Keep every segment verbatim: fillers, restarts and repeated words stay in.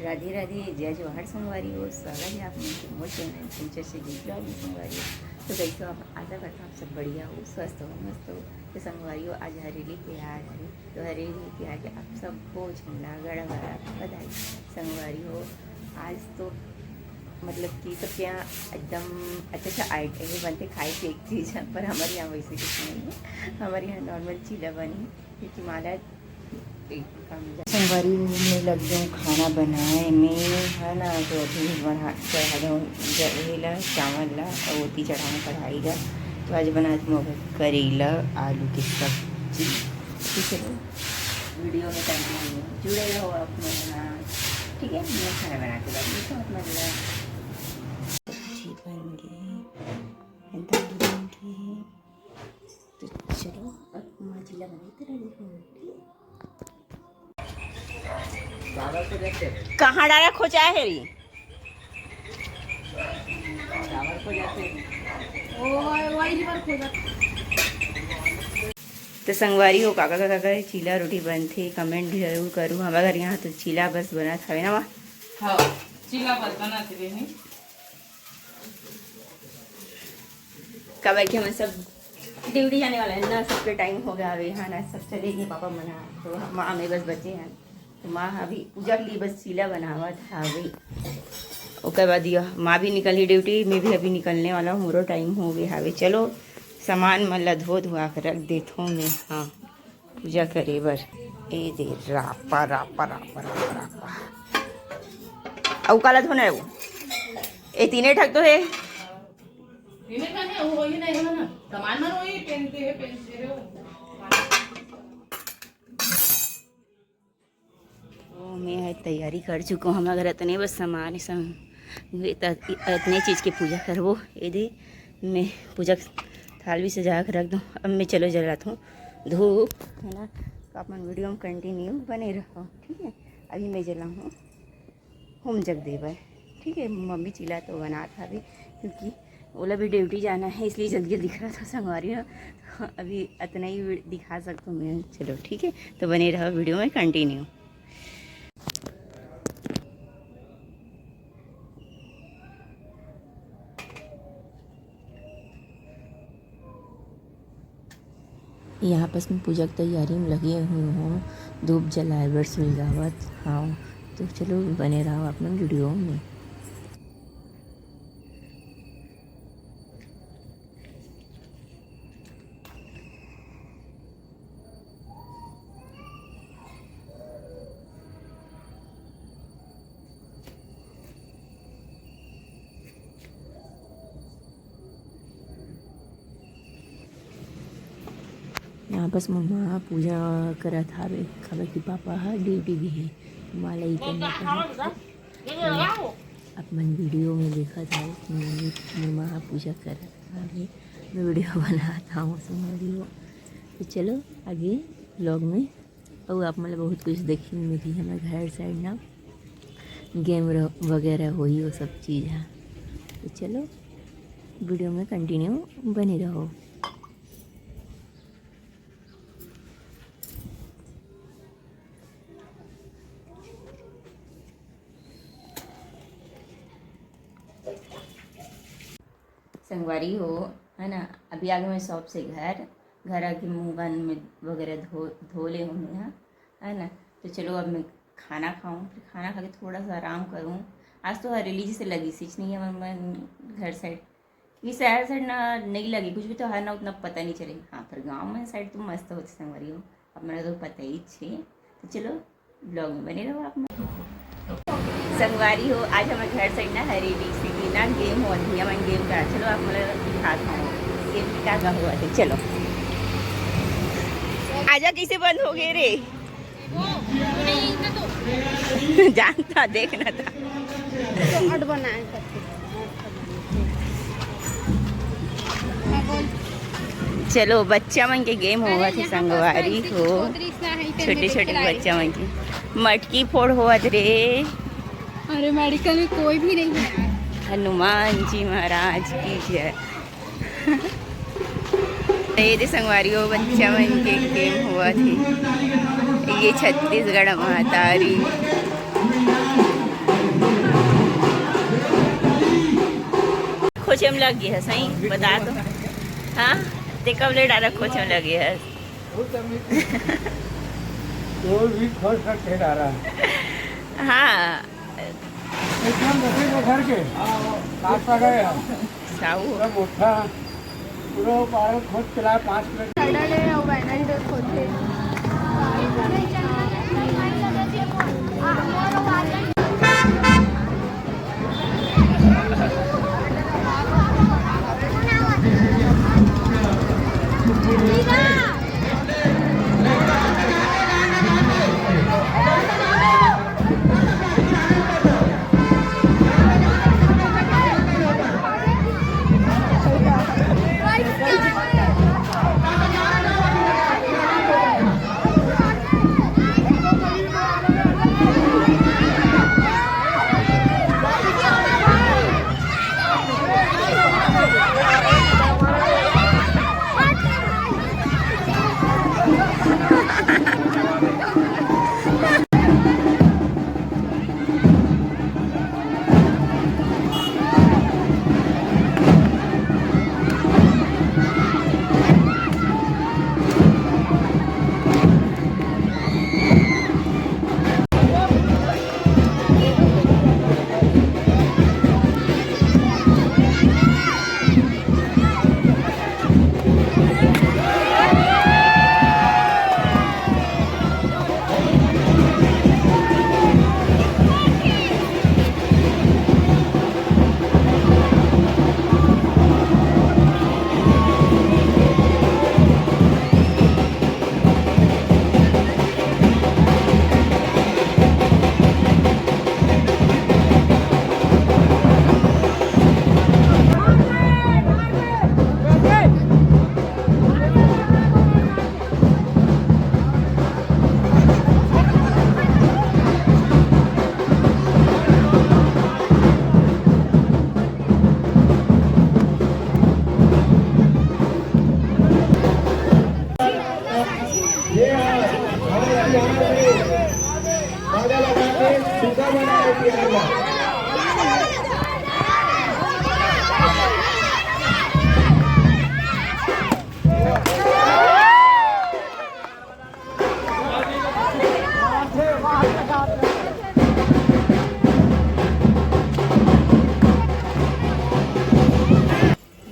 राधे राधे, जय जोहार संगवारी हो। स्वागत है आप मन के मोर चैनल फुलचर्चा डेली ब्लॉग में संगवारी हो। तो कैसे हो आप? आशा करता हूँ आप सब बढ़िया हो, स्वस्थ हो, मस्त हो। तो संगवारी हो, आज हरेली तिहार है, तो हरेली तिहार के आप सबको झंडा गड़ा गड़ा बधाई। संगवारी हो, आज तो मतलब कि सबके यहाँ एकदम अच्छा अच्छा आइटम ही बनते खाए के एक चीज़ है, पर हमारे यहाँ वैसे कुछ नहीं है। हमारे यहाँ नॉर्मल चीला बनी, क्योंकि माला एक काम संगवारी हो, मैं लग जाऊँ खाना बनाए में, है ना। तो अभी बना चढ़ा दूँ ये ला, चावल ला, और ओती चढ़ाऊँ कढ़ाई ला। तो आज बनात हूँ करेला आलू की सब्जी। ठीक है, वीडियो में कंटिन्यू जुड़े रहो आप मन, ठीक है। मैं खाना बना के बाद मिलता हूँ आप मन ला। सब्जी बन गई, दाल बन गई। तो चलो, अब माँ चीला बनाई तरह देखो। कहाँ डारा खोचा है री? तो संगवारी हो, काका काका के चीला रोटी बनथे, कमेंट जरूर करू। हमारे घर यहाँ तो चीला बस बनत हवे ना माँ। हाँ, चीला बस बनत हवे। काबर कि हमन सब ड्यूटी जाने वाला है ना, सबके टाइम हो गया हवे, हाँ ना, सब चले गए पापा मन ह, तो माँ में बस बचे हैं। तो माँ अभी पूजा के लिए बस चीला बनावत हवे। ओकर बाद ये माँ भी निकलही ड्यूटी, मैं भी अभी निकलने वाला हूँ, मोरो टाइम हो गए हवे। चलो, सामान मन ला धो धुआ के रख देथों मैं। हाँ, पूजा करे बर। ए दे, रापा रापा रापा रापा रापा। अउ काला धोना है वो? ए तीने ठक तो है। इन्हें का है, वो वही नहीं है ना, सामान मन वही पहनते हैं, पहनते हैं वो। ओ, मैं ह तैयारी कर चुका हूँ। हमारे घर अतने बस सामान है, सम-, ये त-, अतने चीज़ की पूजा करबो। ये दे, मैं पूजा के थाल भी सजा के रख दूँ। अब मैं चलो जलात हूँ धूप, है ना। तो आप मन वीडियो में कंटिन्यू बने रहो, ठीक है। अभी मैं जला हूँ होम जग देबर, ठीक है। मम्मी चीला तो बनात हवे, क्योंकि ओला भी ड्यूटी जाना है, इसलिए जल्दी जल्दी दिख रहा था संगवारी हो। अभी अतना ही वी-, दिखा सकता हूँ मैं। चलो ठीक है, तो बने रहो वीडियो में कंटिन्यू। यहाँ पास में पूजा के तैयारी में लगे हुए हों, धूप जलाए बर सुलगावत हव। तो चलो बने रहो आप मन वीडियो में। यहाँ पास मोर माँ पूजा करत हावे, काबर कि पापा ह ड्यूटी गे हे। माँ ला इतना करना पड़थे। तो आप मन वीडियो में देखत हव, मोर माँ ह पूजा करत हावे, मैं वीडियो बनात हव, सुन वीडियो। तो चलो आगे व्लॉग में, अउ आप मन ला बहुत कुछ देखे मिलही हमर घर साइड ना, गेम र-, वगैरह होही, वो सब चीज़ ह। तो चलो वीडियो में कंटिन्यू बने रहो। संगवारी हो, है ना, अभी आगे मैं शॉप से घर, घर आके मुंह कान में वगैरह धो, धो ले हूँ मैं, हाँ, है ना। तो चलो अब मैं खाना खाऊँ, फिर खाना खा के थोड़ा सा आराम करूँ। आज तो हरेली जैसे लगी सीच नहीं है मन, मन घर साइड, क्योंकि शहर साइड ना नहीं लगी कुछ भी, तो है ना उतना पता नहीं चले। हाँ, पर गाँव में साइड तो मस्त होते संगवारी हो, अब मेरा तो पता ही छे। तो चलो ब्लॉग में बने रहो आप मन। संगवारी हो, आज हमर घर साइड ना हरेली इसी दिन ना गेम होत हे, हमन गेम करा। चलो आप मन ला दिखात हूँ गेम का का होत हे। चलो आजा, कैसे बंद हो गए रे? जानता, देखना था। तो हट बनाए करके। चलो बच्चा मन के गेम होवत हे संगवारी हो, छोटे छोटे बच्चा मन के मटकी फोड़ होवत रे। अरे मेडिकल में कोई भी नहीं है। हनुमान जी महाराज की जय। ये दे संगवारी हो, बच्चा मन के गेम होवत हे। ये छत्तीसगढ़ महतारी। खोचे में लग गई है, सही बता तो। हाँ, ते कब ले डारा खोचे में लग गई है? वो भी खोज कर ठहरा रहा है। हाँ। एकदम बसे के घर के पास आ गए हम। साहू। पूरा मोटा, पूरा बारह खोज चला पाँच मिनट। खड़ा ले, वो बैनर खोलते।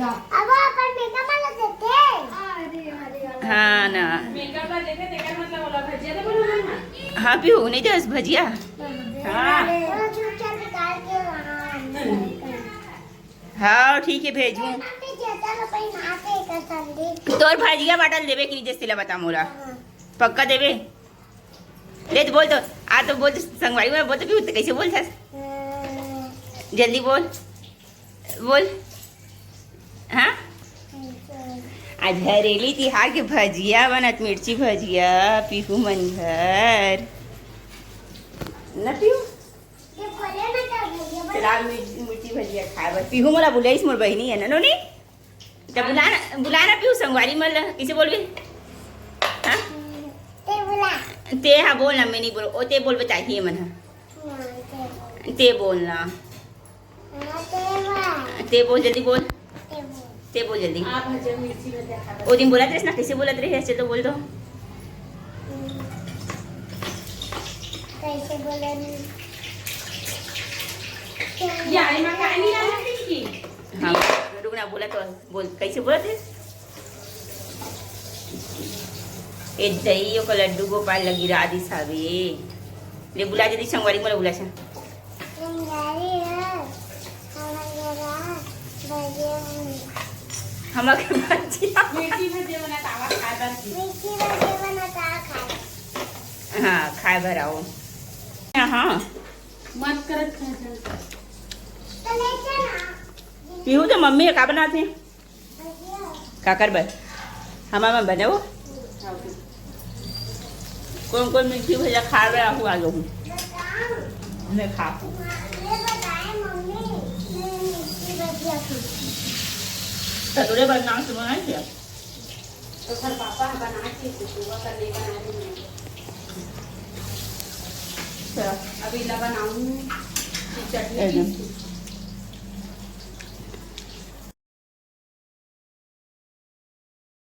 अब अपन मेकअप वाला देते। हाँ ना। मेकअप वाला देते, तेकर मतलब वाला भजिया दे बोलो ना। हाँ पीहू, नहीं दे भजिया। हाँ। वो चुपचाप निकाल के वहाँ। हाँ ठीक है, भेजूँ। तोर भजिया बाटल देबे कि जैसे ला बता मोला। हाँ। पक्का देबे? ले तो बोल तो, आ तो बोल तो, संगवारी में बोल तो, पीहू तो कैसे बोलथस? हाँ। जल्दी बोल, बोल। हाँ? हाँ। आज हरेली तिहार के भजिया बनत, मिर्ची भजिया, पीहू मन घर। न पीहू? चला मिर्ची, मिर्ची भजिया खाए बर। पीहू मोला बुलाइस, मोर बहिनी है ना, नोनी? त बुला ना, बुला ना पीहू संगवारी मन ला, कइसे बोलबे? हाँ? ते बुला। ते हाँ बोल ना, मैं नहीं बोल, ओ ते बोलबे चाहिए मन हा। हाँ, ते बोल। ते बोल ना। हाँ, ते बोल। ते बोल, जल्दी बोल। ते बोल। ते बोल जल्दी। आप भजिया मिर्ची भजिया खा ओ दिन बोलत रहिस ना, कइसे बोलत रहिस? चल तो बोल दो। हम्म। कइसे बोले नहीं? ये आई माँ का नहीं आया किसकी? हाँ, रुक ना, बोला तो। बोल, कइसे बोलत हे? ए दई, ओकर लड्डू गोपाल लगी राधी सावे। ले बुला जल्दी संगवारी मोला बुला सा। संगवारी है, हमर घर भजिया बनी। हमर घर भजिया। मिर्ची भजिया बना तावा खाए बर की। मिर्ची भजिया बना तावा खाए बर। हाँ, खाए बर आओ। हाँ। मत करत खाए बर। तो ले चल ना। पीहू तो मम्मी का बनाते हैं? काकर बर? हमर मन बने वो? कोन कोन मिर्ची भजिया खाए बर आहू आ जाहू। मैं खाहू। त तोरे बर नाम से बनाए क्या? तो घर पापा बना के सुबह का नहीं बना रही। अच्छा। अभी ला बनाऊँ कि चटनी ए पीस दूँ?